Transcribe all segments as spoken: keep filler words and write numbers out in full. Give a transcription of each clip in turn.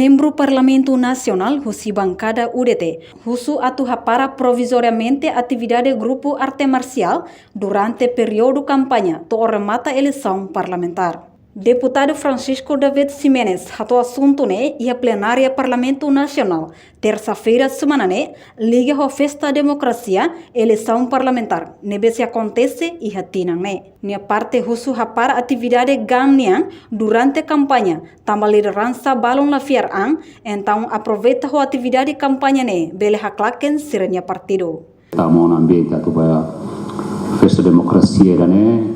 Membru Parlamentu Nasionál husi bankada U D T husu atu hapara provizoriamente atividade grupu arte marsiál durante períodu kampaña to'o remata eleisaun parlamentár. Deputadu Francisco David Ximenes hato'o asuntu ne'e iha plenária Parlamentu Nasionál, tersa-feira semana ne'e, liga ho festa demokrasia, eleisaun parlamentár ne'ebé sei akontese iha tinan ne'e. Nia parte husu hapara atividade GAM nian durante kampaña, tanba lideransa balun la fiar an, entaun aproveita ho atividade kampaña ne'e bele haklaken sira-nia partidu. Tama ona ambiente atu ba festa demokrasia ida-ne'e,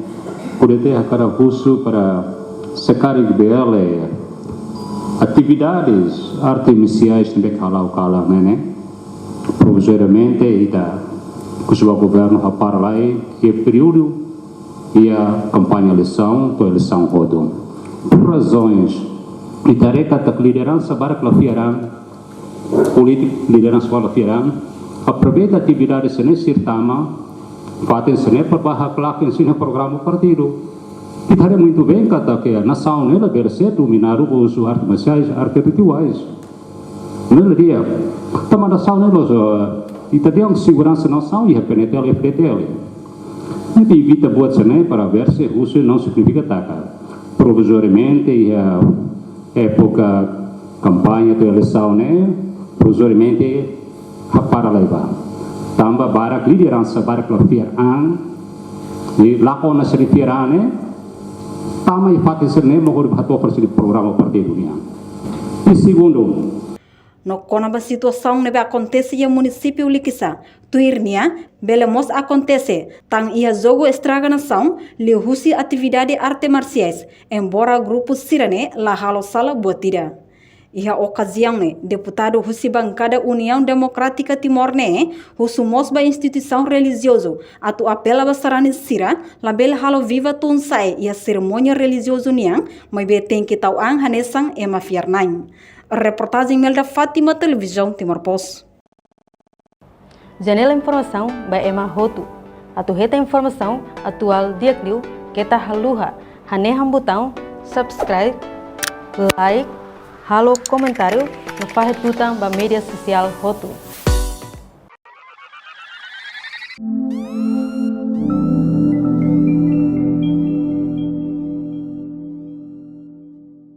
U D T hakarak husu para se karik bele atividades arte marsiais ne'ebé hala'o kalan ne'e, provizoriamente ita husu ba governu hapara lai iha períodu iha kampaña eleisaun, to'o eleisaun hotu. Por razoens, ita haree katak lideransa barak la fiar an, polítiku lideransa barak la fiar an, aproveita atividade sira-ne'e sira tama, fatin sira-ne'e para ba haklaken sira-nia programa partidu. Ita haree muito bem katak nasaun ne'e labele ser dominadu husi arte marsiais, arte rituais. Ne'e la di'ak. Tanba nasaun ne'e loos, eh, ita dehan seguransa nasaun iha P N T L, F D T L. Ita evita buat sira-ne'e para ver se husu não signifika taka. Provizoriamente iha époka kampaña to'o eleisaun ne'e, provizoriamente hapara lai ba. Tanba barak lideransa barak la fiar an, i lakon na seri fiar an ne'e, tama iha fatin sira-ne'e mak hodi hato'o fali sira-nia programa partidu nian. I segundu, no kona-ba situasaun ne'ebé akontese iha munisípiu Likisá, tuir nia, bele mós akontese tan iha jogu estraga nasaun liuhusi atividade arte marsiais, embora grupu sira-ne'e la halo sala buat ida. Iha okaziaun ne'e, deputadu husi bankada Uniaun Demokrátika Timor ne'e husu mós ba instituisaun relijiozu atu apela ba sarani sira labele halo viva tun-sa'e iha serimónia relijiozu nian, maibé tenke tau an hanesan ema fiar-na'in. Reportajen Melda Fátima, Televizaun Timor Post. Janela informasaun ba ema hotu. Atu hetan informasaun atuál di'ak liu, keta haluha hanehan butaun subscribe, like, halo komentáriu no fahe tutan ba média sosiál hotu.